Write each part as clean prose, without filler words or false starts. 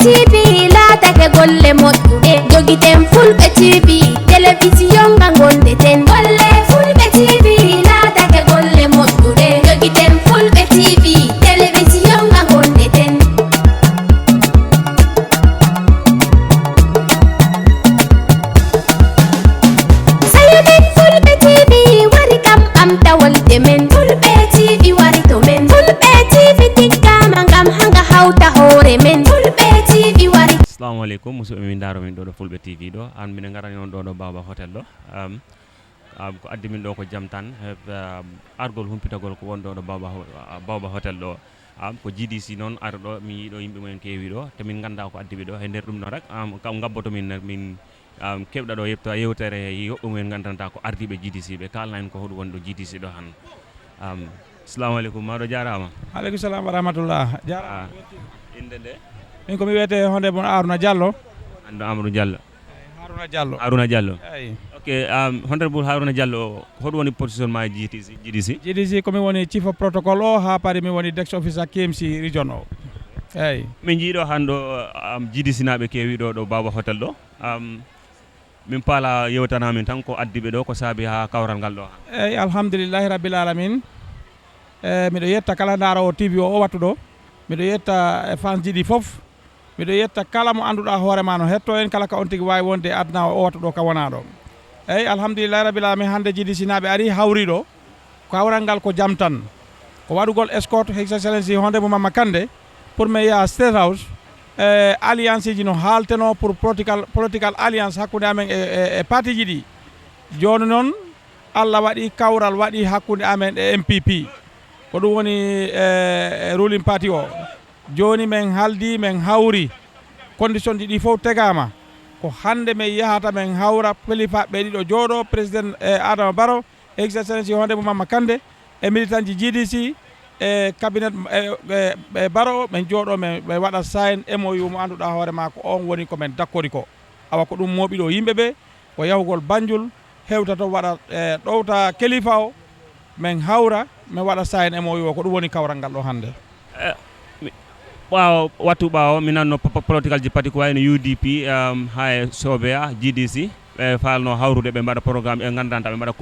TV laatake golle moƴƴuɗe jogiten Fulbe TV télévision nga gondeten golle Fulbe TV laatake golle moƴƴuɗe jogiten Fulbe TV télévision nga gondeten sayoten Fulbe TV wari kam ɓamtawolde men Fulbe TV wari to men Fulbe TV tiggama ngam hanga hawta hoore men Fulbe TV wari. Assalamu alaikum musidɓe min daaro min ɗo ɗo Fulbe TV ɗo an minen garani on ɗo ɗo Baba Hotel ɗo ko addi min ɗo ko jaam tan argol humpitagol ko won ɗo ɗo Baba Hotel ɗo ko GDC noon ara ɗo min yiiɗo yimɓe mumen keewi ɗo te min ganda ko addi ɓe ɗo e nder ɗum ɗo rek kam gabboto min keɓɗa ɗo yetto yewtere yoɓɓe mumen gandanta ko ardiɓe GDC ɓe kalna en ko hoɗum woni ɗo GDC ɗo han assalamu aleykum maɗo jarama. aleykum salam wa rahmatullah jarama. inde nde min komi wiyete honde bon Arouna Diallo. ando Amadou Diallo. Haruna Diallo. Eyi. Ok honorable Haruna Diallo hoɗum woni position ma GDC komi woni chief of protocol o ha paari mi woni desk officer KMC region o. Eyi. min jiiɗo hande GDC naɓe keewi ɗo ɗo Baba Hotel ɗo min paala yewtanamin tan ko addiɓe ɗo ko saabi ha kawral ngal ɗo han. Eyi alhamdulillahi rabbil alamin miɗo yetta kala ndarowo TV o wattu ɗo miɗo yetta fans jiɗi foof miɗo yetta kala mo anduɗa hoorema no hetto en kala ka on tigui wawi wonde adna o wattu ɗo ka wona ɗo eyyi alhamdulillahi rabbil alamin hande GDC naɓe ari hawri ɗo kawral ngal ko jaam tan ko waɗugol escorte his excellency honde mo Mamma Kandeh pour mi yaha State House alliance ji no halteno pour political alliance hakkude amen e parti ji ɗi joni noon Allah waɗi kawral waɗi hakkude amen e MPP ko ɗum woni ruling party o joni min haldi min hawri condition ji ɗi fof tegama ko hande min yahata min hawra pelifaɓe ɗiɗo jooɗo président Adama Barrow excellency honde mo Mamma Kandeh e militant ji GDC e cabinet Barrow min jooɗo min waɗa sign MOU mo anduɗa hoorema ko on woni komin dakkori ko awa ko ɗum mooɓi ɗo yimɓeɓe ko yahugol Banjul hewta to waɗa ɗowta kelifa o min hawra min waɗa sign MOU o ko ɗum woni kawral ngal ɗo hande. ɓawo wattu ɓawo mi nanno political ji parti ko wayno UDP ha e Sobeya GDC ɓe falno hawrude ɓe mbaɗa programme e gandanta ɓe mbaɗa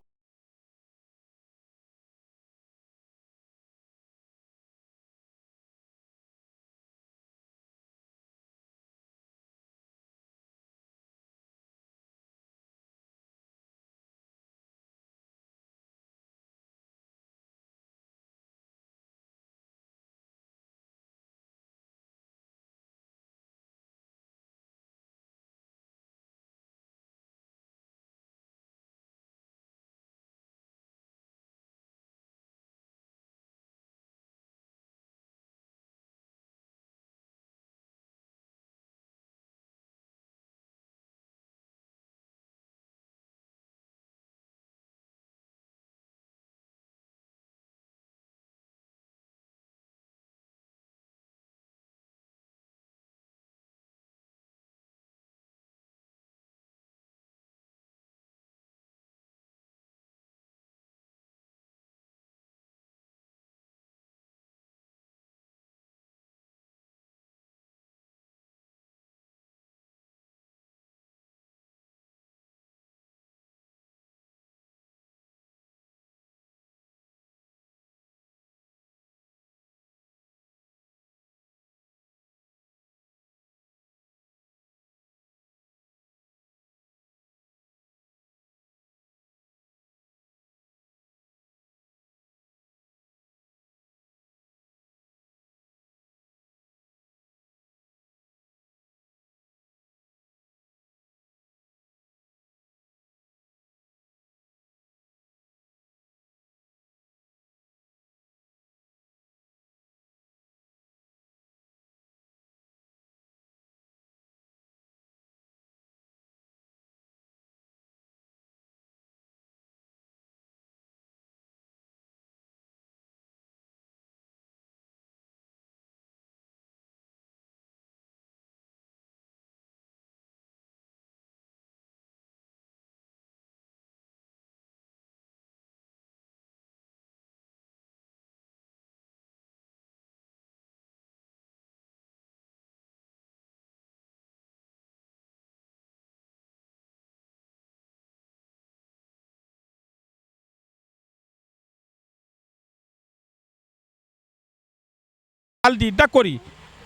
aldi dakori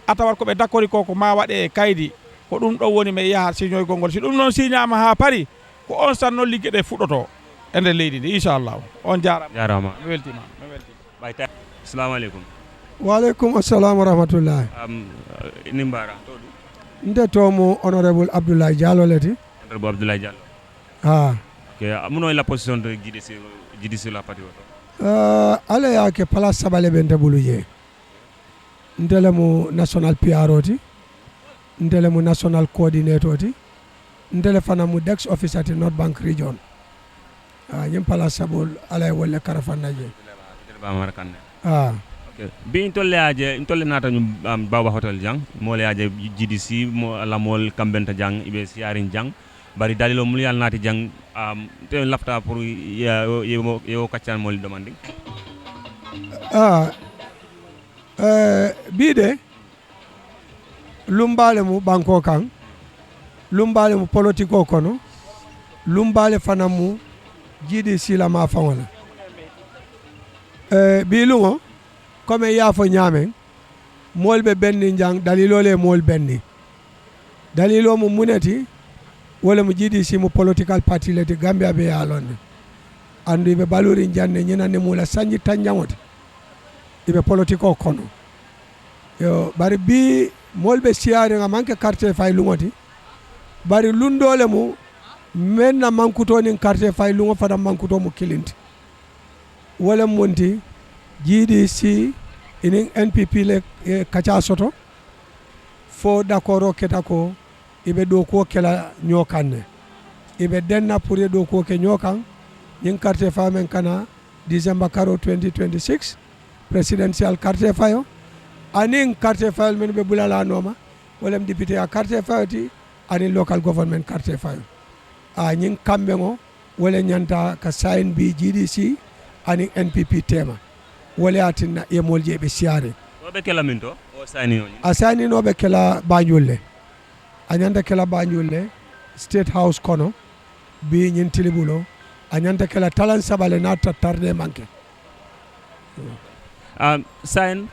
atawat ko ɓe dakori ko ma waɗe kaydi ko ɗum ɗo woni mi yaha signoygol ngol si ɗum noon signama ha pari ko on tan noon ligge ɗe fuɗɗoto e nder leydi ndi inchallahu on jarama mi weltima ɓayta assalamu aleykum waaleykum assalam wa rahmatullahi ni mbara nde tomo honorable Abdoulaye Diallo leti honorable Abdoulaye Diallo ha ok muno la position de GDC la parti oto ala yake place sabale ɓen tabulu je ndele mo national PRO ti ndele mo national coordinator ti ndele fana mo dex officer ti North Bank region ñim place sabol ala wolle karafanna je bi tolle nata ñu Baba Hotel jang mo le aje GDC mo la mol kambenta jang ibe siarin jang bari dalilo mul yal nati jang te lafta pour yo kaccan mol demanding biide lumbale mu banko kan lumbale mu politiko kono lumbale fana mu GDC la ma fangola bi lungo comme yafo ñamen molbe benni jang dalilole mol benni dalilo mu muneti wala mu GDC mu political party leti Gambia be yalonde andu be balori janne ñinane mu la sanji tanjangote ibe politiko kono yo bari bi molbe siare nga manke carte fay lungoti bari lundole mu menna mankuto nin carte fay lungo fada mankuto mu kilinti wala monti GDC inin NPP le kacha soto fo d'accord keta ko ibe do ko kela nyokanne ibe denna pour do ko ke nyokan nin carte fay men kana December karo 2026 presidential carte fayo anin carte fayo men be bulala noma wala député a carte fayo ti anin local government carte fayo a nyin kambe ngo wala nyanta ka sign bi GDC anin NPP tema wala atinna e molje be siare o be kala minto o sign no a sign no be kala Banjul a nyanta kala Banjul State House kono bi nyin tilibulo a nyanta kala talan sabale na tarde manke sign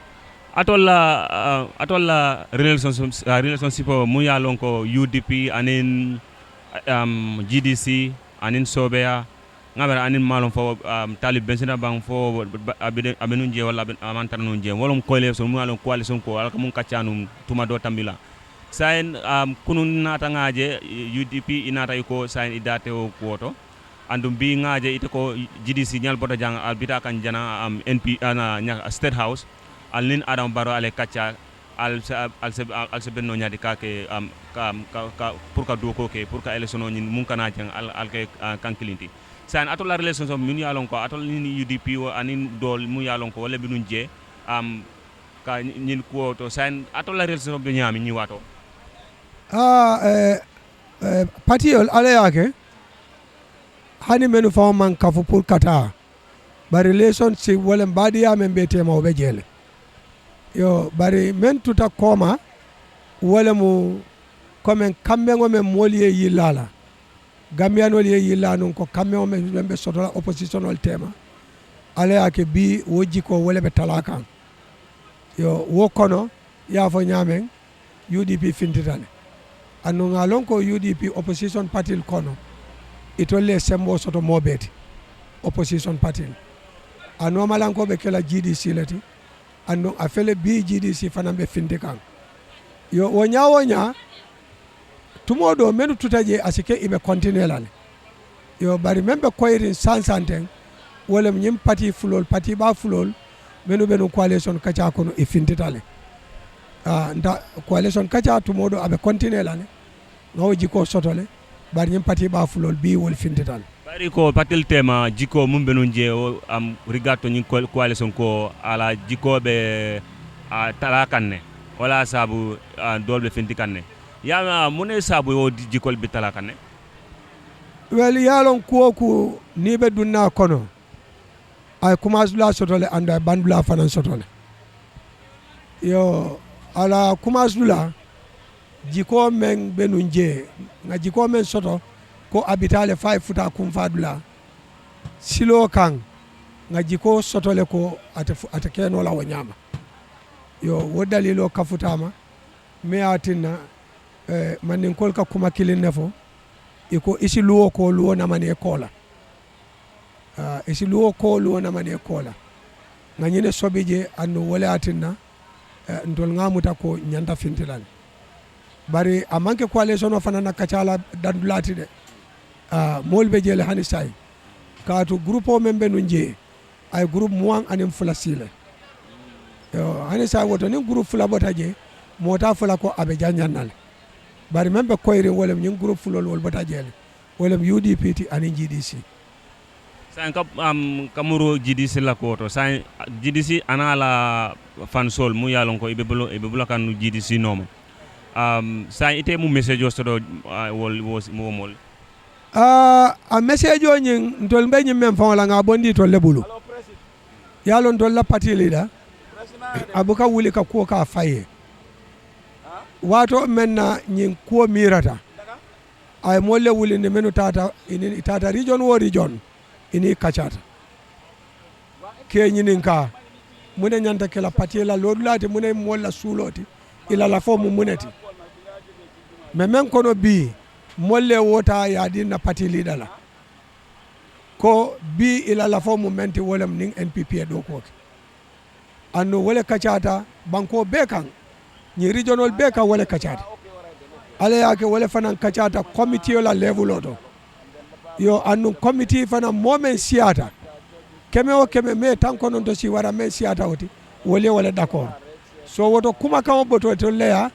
atolla relationship mu ya lon ko UDP anin GDC anin Sobeya ngabara anin malon fo talib bensina bang fo abenun je wala amantar non je wolum koyle so mu ya lon coalition ko wala mun kaccanu tuma do tambila sign kunun nata ngaje UDP inata ko sign idate o kwoto andum bi ngaje ite ko GDC nyal boto jang albita kan jana NP ana State House alnin adam baro ale kacha al se benno nyadi kake ka pour ka do ko ke pour ka election ni mun kana jang al ke kan kilinti san atol la relation so mun yalon ko atol ni UDP o anin dol mun yalon ko wala binun je ka nyin ko to san atol la relation be nyami ni wato patiol ale yake hani menu fa man kafu pour kata bari relationship wala mbadi ya men betema o be jele yo bari men tuta koma wala mu comme kambe ngome moliye yilala gambianol ye yilanu ko kambe o men be sotola oppositional tema ale yake bi woji ko wala be talaka yo wo kono ya fo nyamen UDP fintitane anu ngalon ko UDP opposition party kono itolle sembo soto mobeti opposition party anu malanko be kala GDC lati anu afele bi GDC fanambe findikan yo wonya tumodo menu tutaje asike ibe continue lale yo bari membe koyirin sansanten wala nyim party fulol party ba fulol menu benu coalition kacha kono e finditale nda coalition kacha tumodo abe continue lale ngawo jiko sotole bari nyim party ba fulol bi wol finditale bari ko patel tema jiko mum benu je o rigato nyin coalition ko ala jiko be talakanne wala sabu dolbe findikanne ya mune sabu o jikol bi talakanne wel yalon ku ni be dunna kono ay commence la sotole anda bandula fanan sotole yo ala commence la jiko men benu je nga jiko men soto ko abitale 5 futa kum fadula silo kan nga jiko sotole ko ata keno la wanyama yo wo dalilo kafutama me atinna manin kol ka kuma kilin nefo iko isi luwo ko luwo namane kola isi luwo ko luwo namane kola nganyine sobije anno wala atinna ndol ngamuta ko nyanda fintilal bari amanke coalition o fanana kacala dandulati de molbe jele hani say kaatu groupe o membe no je ay groupe muang anim fulasile yo hani say woto ni groupe fula bota je mota fula ko abe janyannal bari membe koyri wolem ni groupe fulol wol bota jele wolem UDP ani GDC san kamuro GDC la ko to san GDC anala fansol mu yalon ko ibe bulo kan GDC noma san ite mu message o sodo wol mo mol a message o nyin ntol be nyim mem fawla nga bondi to lebulu yalon to la parti leader abuka wuli ka ko ka faye wato menna nyin ko mirata ay mo le wuli ne menu tata ini tata region wo region ini kachata ke nyinin ka mune nyanta ke la parti la lodulati mune mo la suloti ila la fomu muneti men kono bi molle wota yadi na parti leader la ko bi ila la fomu menti wolem ning NPP do ko anno wole kachata banko bekan ni regional beka wole kachata ale yake wole fanan kachata committee la level oto yo anno committee fana moment siata keme o keme me tan kono to si wara me siata oti wole d'accord so woto kuma kan boto to leya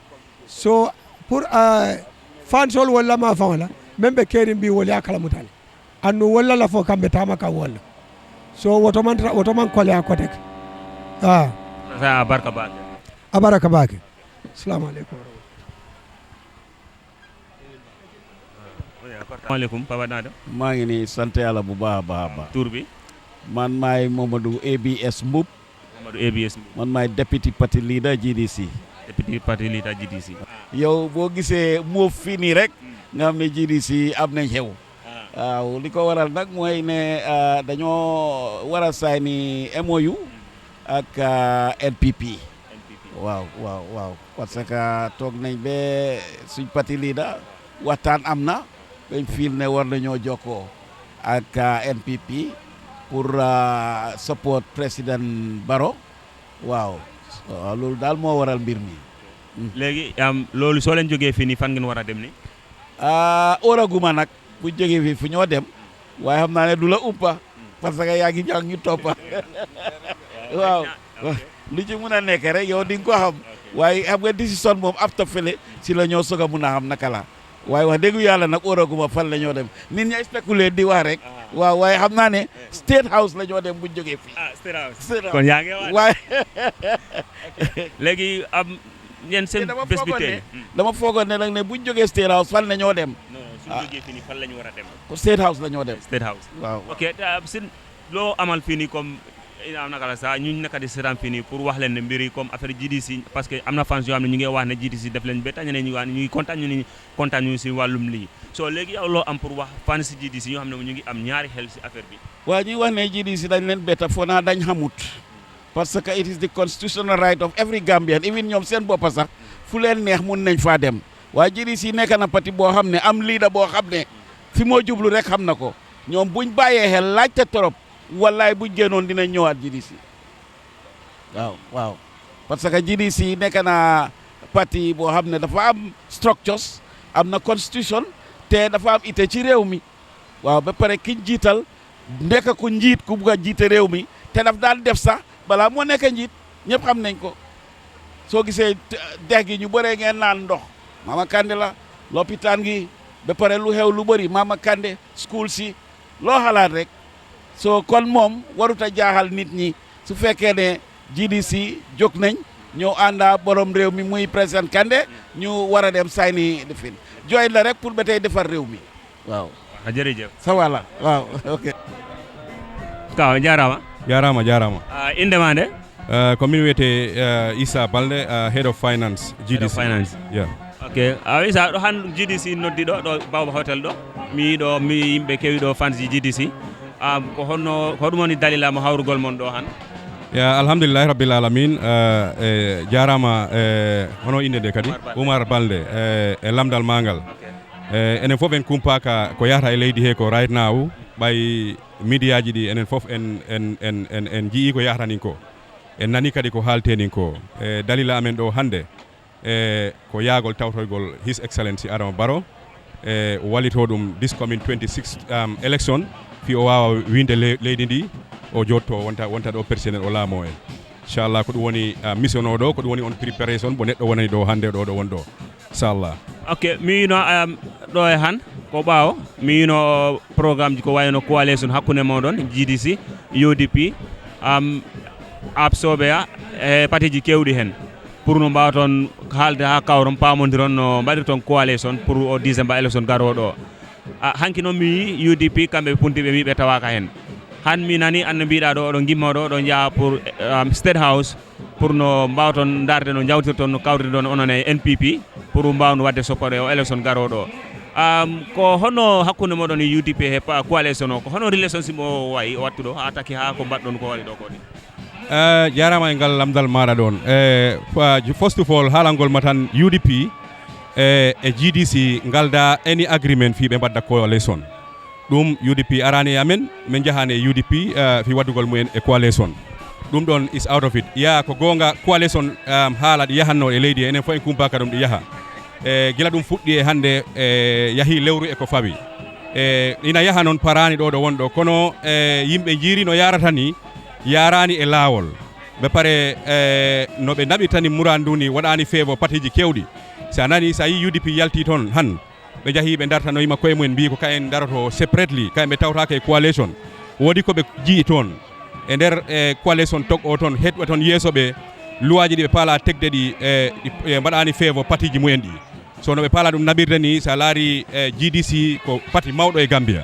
so pour fansol wala ma fawla membe kerim bi wole akala mutale anno wala la fo kambe tamaka wala so woto man kole akotek sa barka bake abaraka bake assalamu alaikum alaikum papa nada maa ngi ni sant yàlla bu baax tour bi man maay Mamadou ABS Mboup man maay deputy party leader GDC yow boo gisee moo fii nii rek nga xam ne GDC am nañ xew waaw li ko waral nag mooy ne dañoo war a sign MOU ak NPP waaw parce que toog nañ ba suñ parti leader waxtaan am na bañ fiil ne war nañoo jokkoo ak NPP pour support président Barrow waaw loolu daal moo waral mbir mi. léegi loolu soo leen jógee fii nii fan ngeen war a dem ni oraguma nag bu jógee fii fu ñoo dem waaye xam naa ne du la uppa parce que yaa ngi ñaan ñu toppa waaw lu ci mun a nekk rek yow di nga ko xam waaye xam nga décision moom afta fële si la ñoo soog a mun a xam naka la waaye wax dëgg yàlla nag oraguma fan la ñoo dem nit ñi spéculer di wax rek waaw waaye xam naa ne State House la ñoo dem bu jógee fii. State House kon yaa ngi wax waaye léegi yéen seen bés bi tey dama foogoon ne nag ne buñ jógee State House fan la ñoo dem. suñu jógee fii nii fan la ñu war a dem. State House la ñoo dem. State House waaw. ok sin loo amal fii nii comme naka la sax ñu naka di seetaan fii nii pour wax leen ne mbir yi comme affaire GDC parce que am na fans yoo xam ne ñu ngi wax ne GDC def leen bett ñeneen ñu wax ne ñu ngi kontaan ñu si wàllum lii soo léegi yow loo am pour wax fans si GDC ñoo xam ne ñu ngi am ñaari xel si affaire bi. waaw ñuy wax ne GDC dañ leen bett foo naa dañ xamut parce que it is the constitutional right of every Gambian even ñoom seen boppa sax fu leen neex mun nañ faa dem waaye GDC nekk na parti boo xam ne am leader boo xam ne fi moo jublu rek xam na ko ñoom buñ bàyyee xel laajte trop wallaay buñ génnoon dinañ ñëwaat GDC waaw parce que GDC nekk na parti boo xam ne dafa am structures am na constitution te dafa am ite ci réew mi waaw ba pare kiñ jiital nekk ku njiit ku bugg a jiite réew mi te daf daan def sax balaa moo nekk njiit ñëpp xam nañ ko soo gisee dex gi ñu bëree ngeen naan ndox Mama Kandeh la lopitaan gi ba pare lu xew lu bëri Mama Kandeh school si loo xalaat rek soo kon moom warut a jaaxal nit ñi su fekkee ne GDC jóg nañ ñëw ànda borom réew mi muy président Kandeh ñu war a dem sayni defin jooy la rek pour ba tey defar réew mi waaw. jërëjëf. sa wala waaw ok. kaw jaarama. jarama indemande komin wiyete Issa Balde head of finance GDC. Head of finance. Yeah. ok Issa ɗo han GDC noddi ɗo Bawba hotel ɗo mi yimɓe kewi ɗo fans GDC ko honno ko ɗum woni dalilama hawrugol mon ɗo han ya alhamdulillahi rabbil alamin jarama hono inde de kadi Oumar Balde e lamdal mangal enen fof en kumpaka ko yahata e leydi he ko right now ɓay media ji ɗi enen fof en jii ko yahata nin ko en nani kadi ko haaltenin ko dalila amen ɗo hande ko yaagol tawtoygol his excellency Adama Barrow o wallito ɗum this coming 26 election fi o wawa winde leydi ndi o jotto wonta ɗo président o laamo en inchallah ko ɗum woni mission o ɗo ko ɗum woni on préparation bo neɗɗo wonani ɗo hande ɗo won ɗo inchallah. Ok mi yino ɗo e han ko ɓaawo mi yino programme ji ko wayno coalition hakkunde moɗon GDC UDP absoɓeya e patiji kewɗi hen pour no mbawa toon haalde ha kawron pamodiron no mbaɗir toon coalition pour o décembre élection garoɗo hanki noon mi yi UDP kamɓe ɓe puntiɓe mi ɓe tawaka hen han mi nani anno mbiɗa ɗo oɗo gimmoɗo oɗo jaa pour state house pour no mbawa toon darde no jawtirton no kawride ɗon onon e NPP pour mbawno wadde soppore o élection garoɗo ko hono hakkude moɗon e UDP he coalition o ko hono relationship o wayi o wattuɗo ha taki ha ko mbaɗɗon ko waɗi ɗo ko ni jarama e ngal lamdal maɗa ɗon first of all haalangol ma tan UDP e GDC ngalda any agreement fi ɓe mbadda coalition ɗum UDP arani e amen min jahani e UDP fi waddugol mumen e coalition ɗum ɗon is out of it ya ko gonga coalition haala ɗi yahanno e leydi enen fof en kumpaka ɗum ɗi yaha gila ɗum fuɗɗi e hande yahi lewru e ko fawi ina yaha noon parani ɗo ɗo wonɗo kono yimɓe jiiri no yarata ni yarani e laawol ɓe pare no ɓe naɓitani murandu ni waɗani feewo patiji kewɗi sa nani sa yi UDP yalti toon han ɓe jahi ɓe dartanoyima koye mumen mbi ko kayen daroto separately kayen ɓe tawtaka e coalition woodi koɓe jii toon e nder coalition tog o toon heɗɓe toon yeeso ɓe luwaji ɗi ɓe paala tegde ɗi mbaɗani feewo patiji mumen ɗi so no ɓe paala ɗum naɓirde ni sa laari GDC ko pati mawɗo e Gambia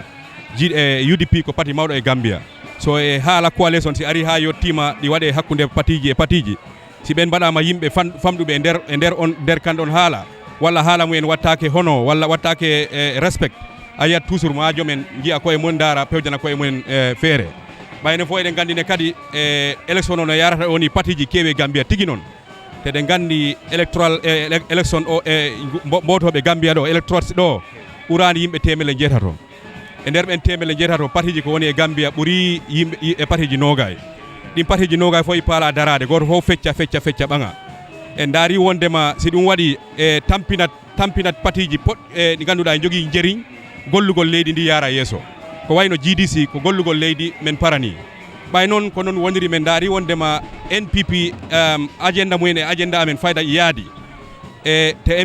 UDP ko pati mawɗo e Gambia so e haala coalition si ari ha yettima ɗi waɗe hakkude patiji e patiji si ɓen mbaɗama yimɓe famɗuɓe e nder kanɗon haala walla haala mumen wattake hono walla wattake respect a yiyat toujours majom en jiya koye mumen dara pewjana koye mumen feere ɓayne fo eɗen gandine kadi élection o no yarata o ni patiji keewi Gambia tigi noon teɗen gandi électoral élection o mbotoɓe Gambia ɗo électoral ɗo ɓurani yimɓe temedde jeetato e nder ɓen temedde jeetato patiji ko woni e Gambia ɓuuri yimɓe e patiji nogay ɗin patiji nogay fof i paala darade goto fof fecca ɓaŋa en daari wondema si ɗum waɗi tampinat patiji ɗi ganduɗa e jogui jeriñ gollugol leydi ndi yaara yeeso ko wayno GDC ko gollugol leydi men parani ɓay noon ko noon woniri men daari wondema NPP agenda mumen e agenda amen fayda yaadi te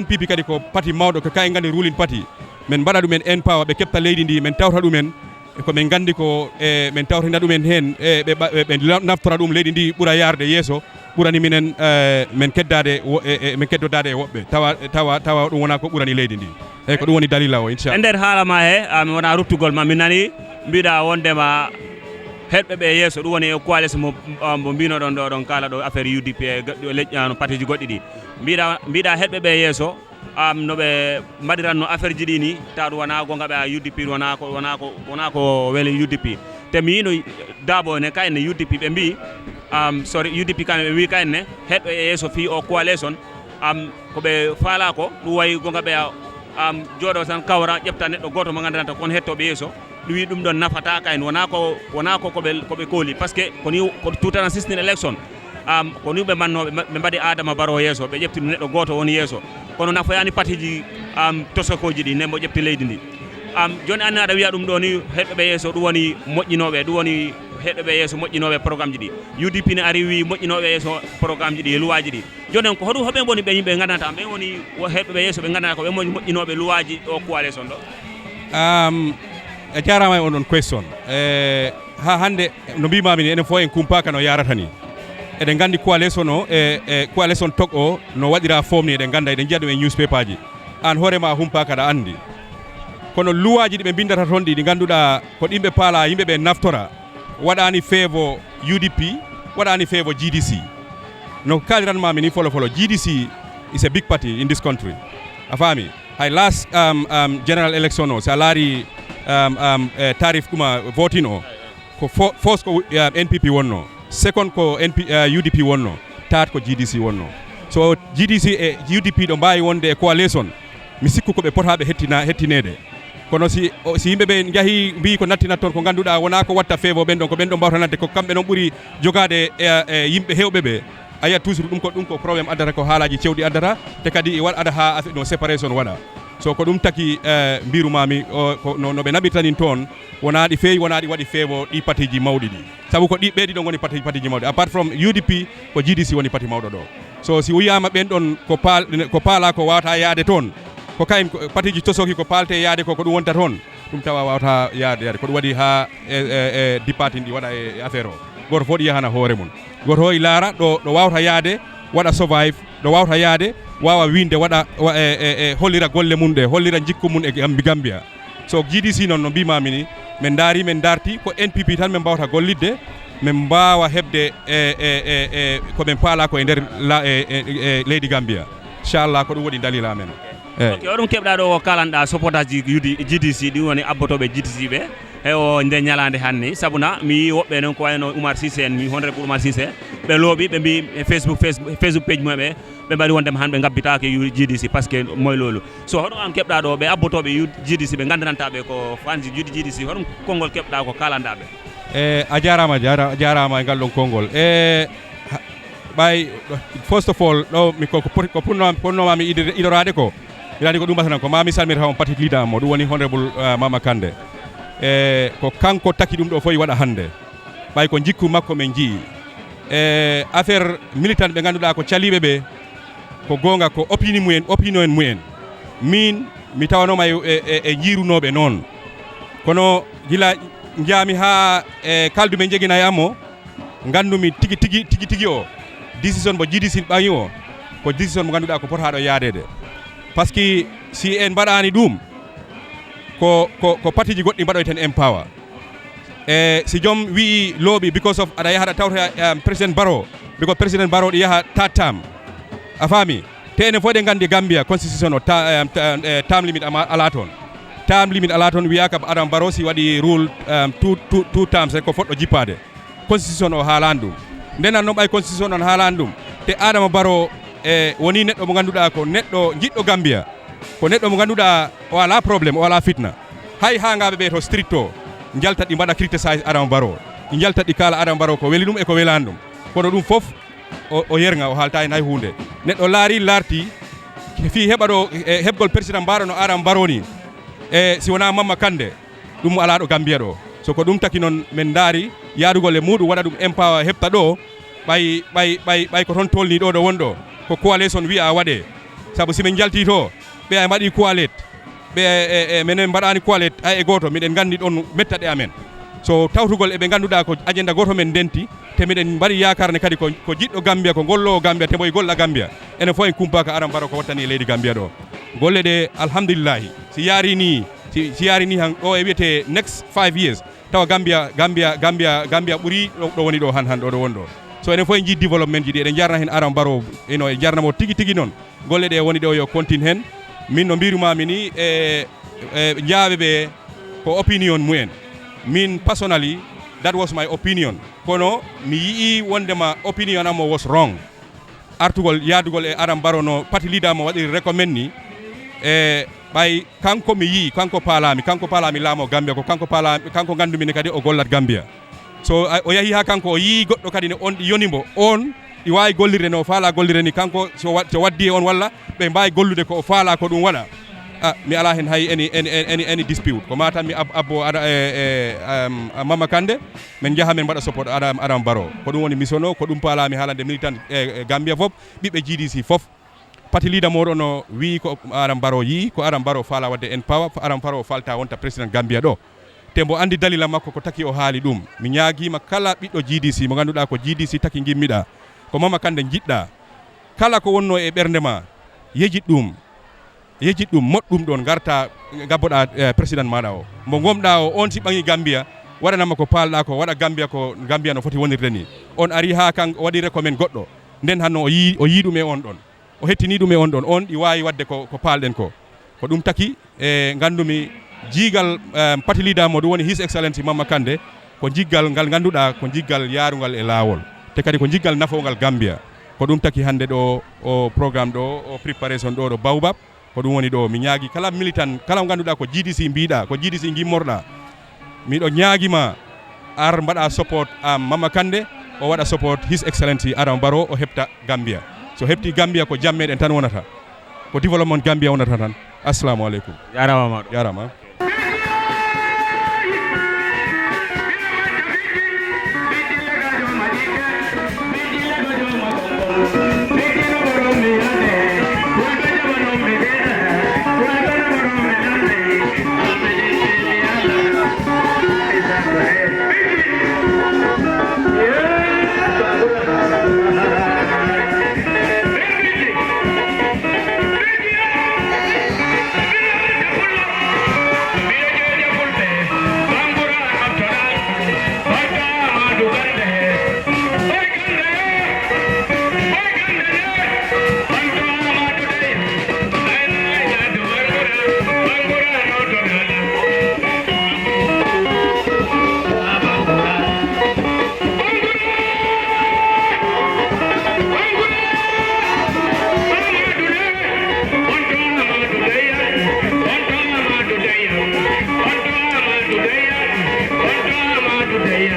NPP kadi ko parti mawɗo ko kayen gandi ruling party men mbaɗa ɗumen en pawa ɓe kepta leydi ndi men tawta ɗumen ko men gandi ko men tawtina ɗumen hen ɓe naftora ɗum leydi ndi ɓuura yarde yeeso ɓurani minen men keddade men keddodade e woɓɓe tawa ɗum wona ko ɓurani leydi ndi eyyi ko ɗum woni dalila o inchallah e nder haala ma he mi wona ruttugol ma mi nani mbiɗa wondema heɗɓe ɓe yeeso ɗum woni e coalition mo mbinoɗon ɗo ɗon kala ɗo affaire UDP leƴƴano patiji goɗɗi ɗi mbiɗa heɗɓe ɓe yeeso noɓe mbaɗiranno affaire ji ɗi ni taw ɗum wona gonga ɓe a UDP wona ko weli UDP te mi yino daabo ne kayenne UDP ɓe mbi sorry UDP kamɓe ɓe wi kayenne heɗɓe e yeeso fi o coalition koɓe faala ko ɗum wayi gonga ɓe jooɗo tan kawra ƴefta neɗɗo goto mo gandanata kon hettoɓe yeeso ɗum wi ɗum ɗon nafata kayen wona ko koɓe kooli par ce que ko 2016 élection ko ni ɓe mannoɓe ɓe mbaɗi Adama Barrow yeeso ɓe ƴefti neɗɗo goto woni yeeso kono nafoyani patiji tosokoji ɗi nembo ƴefti leydi ndi joni anne aɗa wiya ɗum ɗo ni heɗɓe ɓe yeeso ɗum woni moƴƴinoɓe ɗum woni heɗɓe ɓe yeeso moƴƴinoɓe programme ji ɗi UDP ne ari wi moƴƴinoɓe yeeso programme ji ɗi e luwaji ɗi joni on ko hoɗum hoɓe boni ɓe yimɓe gandanta ɓe woni heɗɓe ɓe yeeso ɓe gandanta ko ɓe woni moƴƴinoɓe luwaji o coalition ɗo e jarama e on ɗon question ha hande no mbimami ni enen fof en kumpaka no yarata ni eɗen gandi coalition o e coalition tog o no waɗira forme ni eɗen ganda eɗen jiya ɗum e newspaper ji an hoorema humpaka aɗa andi kono luwaji ɗi ɓe bindata toon ɗi ganduɗa ko ɗimɓe paala yimɓeɓe naftora waɗani feewo UDP waɗani feewo GDC no kaliranmami ni folofolo GDC is a big party in this country a faami hay last general election o sa laari tarif ɗuma voting o ko fos ko NPP wonno second ko UDP wonno, third ko GDC wonno. So GDC e UDP ɗo mbawi wonde e coalition mi sikku ko ɓe potaɓe hettinede kono si yimɓe ɓe jaahi mbi ko nattinat toon ko ganduɗa wona ko watta feewo ɓen ɗon ko ɓen ɗon mbawtanande ko kamɓe noon ɓuuri jogade e yimɓe hewɓe ɓe a yiyat toujours ɗum ko probléme addata ko haalaji cewɗi addata te kadi waɗa ha no séparation waɗa so ko ɗum taki mbirumami no ɓe naɓirtanin toon wona ɗi feewi wona ɗi waɗi feewo ɗi patiji mawɗi ɗi saabu ko ɗi ɓeeɗi ɗon goni patiji mawɗi apart from UDP ko GDC woni pati mawɗo ɗo so si wiyama ɓen ɗon ko paala ko wawata yaade toon ko kayim patiji tosoki ko palte yaade ko ɗum wonta toon ɗum tawa wawata yaade ko ɗum waɗi ha dipatin ɗi waɗa e affaire o goto fof ɗi yahana hoore mum goto o laara ɗo wawta yaade waɗa survive ɗo wawta yaade wawa winde waɗa hollira golle mum ɗe hollira jikku mum e Gambia so GDC noon no mbimami ni min darti ko NPP tan min mbawta gollidde min mbawa hebde komin paala ko e nder leydi Gambia inchallah ko ɗum waɗi dalila amen ok oɗum keɓɗa ɗo kalanɗa supportage ji GDC ɗum woni abbotoɓe GDC ɓe e o nde ñalande hannde sabuna mi yi woɓɓe noon ko wayno Oumar Cissé en mi honorable Oumar Cissé ɓe looɓi ɓe mbi Facebook page mumen ɓe mbaɗi wondema han ɓe gabbitake GDC par ce que moye lolu so hoɗum an keɓɗa ɗo ɓe abbotoɓe GDC ɓe gandanantaɓe ko fanji GDC hoɗum konngol keɓɗa ko kalanɗaɓe a jarama e ngal ɗon konngol ɓay first of all ɗo ko ponnomami idorade ko irani ko ɗum batanan ko mami salmita on parti leader mo ɗum woni honorable Mama Kande ko kanko taki ɗum ɗo fof waɗa hande ɓay ko jikku makko men jii affaire militant ɓe ganduɗa ko caliɓe ɓe ko gonga ko opinion mumen min mi tawanoma e jirunoɓe noon kono gila jaami ha kaldume jeguinayi ammo gandumi tigi o décision mo GDC ɓawi o ko décision mo ganduɗa ko potaɗo yaadede par ce que si en mbaɗani ɗum ko patiji goɗɗi mbaɗoyten empower si joom wi looɓi because of aɗa yaha aɗa tawta président Barrow because président Barrow ɗi yaha tatam a faami te enen fof ɗe gandi Gambia constitution o term limit ala toon term limit ala toon wiyaka Adama Barrow si waɗi rule two terms ko foɗɗo jippade constitution o haalani ɗum ndenan noon ɓay constitution on haalani ɗum te Adama Barrow woni neɗɗo mo ganduɗa ko neɗɗo jiɗɗo Gambia ko neɗɗo mo ganduɗa o ala probléme o ala fitna hay ha ngaɓe ɓe to strict o jaltat ɗi mbaɗa criticise Adama Barrow ɗi jaltat ɗi kala Adama Barrow ko weli ɗum e ko welani ɗum kono ɗum foof o yerga o haalta hen hay hunde neɗɗo laarti fi heɓa ɗo heɓgol président mbaɗo no Adama Barrow ni si wona Mamma Kande ɗum ala ɗo Gambia ɗo so ko ɗum taki noon min daari yaadugol e muɗum waɗa ɗum empower heɓta ɗo ɓay ko toon tolni ɗo wonɗo ko coalition wiya waɗe saabu simin jalti to ɓe a mbaɗi coalet ɓe minen mbaɗani coalet ay e goto miɗen gandi ɗon mettaɗe amen so tawtugol eɓe ganduɗa ko agenda goto men denti te miɗen mbaɗi yakarne kadi ko jiɗɗo Gambia ko gollowo Gambia te moye golla Gambia enen fof en kumpaka Adama Barrow ko wattani e leydi Gambia ɗo golle ɗe alhamdulillahi si yaari ni han ɗo e wiyete next 5 years tawa Gambia ɓuuri ɗo woni ɗo han ɗo wonɗo so enen fof en jii développement ji ɗi eɗen jarna hen Adama Barrow eno e jarnamo tigui noon golle ɗe woni ɗo yo continue hen min no mbirumami ni jaaɓe ɓe ko opinion mumen min personally that was my opinion kono mi yii wondema opinion am was wrong artugol yaadugol e Adama Barrow no parti leader mo waɗiri recommend ni ɓay kanko mi yii kanko paalami laamo Gambia ko kanko gandumi ni kadi o gollat Gambia so o yahi ha kanko o yii goɗɗo kadi ne on ɗi yonimo on ɗi wawi gollirde no faala gollirde ni kanko so waddi e on walla ɓe mbawi gollude ko o faala ko ɗum waɗa mi ala hen hay any dispute ko matan mi abbo Mama Kande min jaaha min mbaɗa support Adama Barrow ko ɗum woni mission o ko ɗum paalami haalande militant Gambia fof ɓiɓɓe GDC fof parti leader moɗon no wi ko Adama Barrow yi ko Adama Barrow faala wadde en power Adama Barrow falta wonta président Gambia ɗo te mbo andi dalila makko ko taki o haali ɗum mi ñaaguima kala ɓiɗɗo GDC mo ganduɗa ko GDC taki gimmiɗa ko Mama Kande jiɗɗa kala ko wonno e ɓernde ma yejit ɗum moɗɗum ɗon garta gabboɗa président maɗa o mo gomɗa o on si ɓangi Gambia waɗanama ko paalɗa ko waɗa Gambia no foti wonirde ni on ari ha kan waɗi recommend goɗɗo nden hanno o yi ɗum e on ɗon o hettini ɗum e on ɗon on ɗi wawi wadde ko paalɗen ko ɗum taki gandumi jiigal parti leader mo ɗum woni his excellency Mama Kande ko jiggal ngal ganduɗa ko jiggal yarugal e laawol te kadi ko jiggal nafogal Gambia ko ɗum taki hande ɗo o programme ɗo o préparation ɗo Baobab ko ɗum woni ɗo mi ñaagui kala militant kala ganduɗa ko GDC mbiɗa ko GDC gimmorɗa miɗo ñaaguima ar mbaɗa support Mama Kandeh o waɗa support His Excellency Adama Barrow o heɓta Gambia so heɓti Gambia ko jammeɗen tan wonata ko développement Gambia wonata tan assalamu aleykum jarama jarama